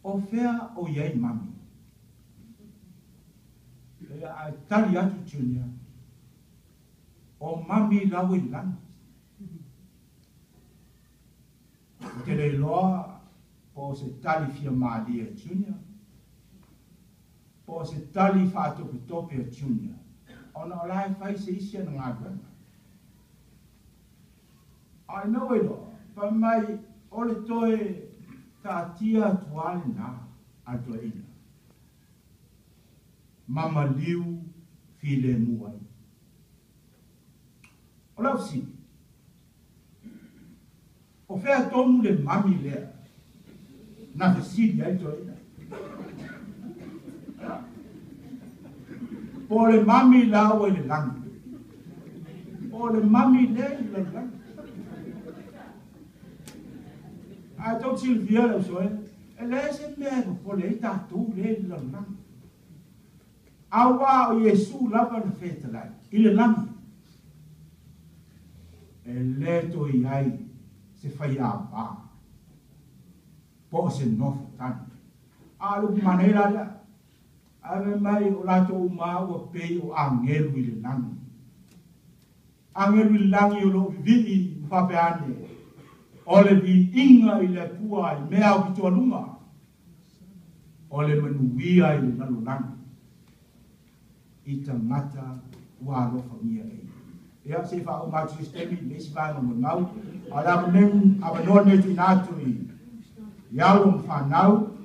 O fea o i ai mami? Ia, ae tali atu Junior, O mami la ua i le lagi. Ou te le iloa po o se tali fia malie a Junior, po o se tali faatopetope a Junior, ona o la e fai se isi ana galuega. A o le mea ua iloa, fai mai o le toe taatia atu lava lena a le toeaina ma maliu filemu ai. O lau fesili, o fea tonu le mami lea na fesili ai le toeaina? Po o le mami la ua i le lagi, po o le mami lea i le lalolagi. Ae tou te silafia le uso e, e leai se mea e popole ai tatou lea i le lalolagi. Aua o Iesu lava na fetalai i le lagi, e le toe i ai se faiava po o se nofotane. A o le upu manaia la lea, ae fai mai o latou uma lava ua pei o agelu i le lagi. Agelu i le lagi o lo o vivii ma faapea ane, O le viiga i le Atua i mea aupitoaluga, o le manuia i le lalolagi i tagata ua alofagia e ia. Ia, se i faauma atu se isi taimi i le isi vaega molimau, a o le avanoa lenei e tuuina atu i alo ma fanau.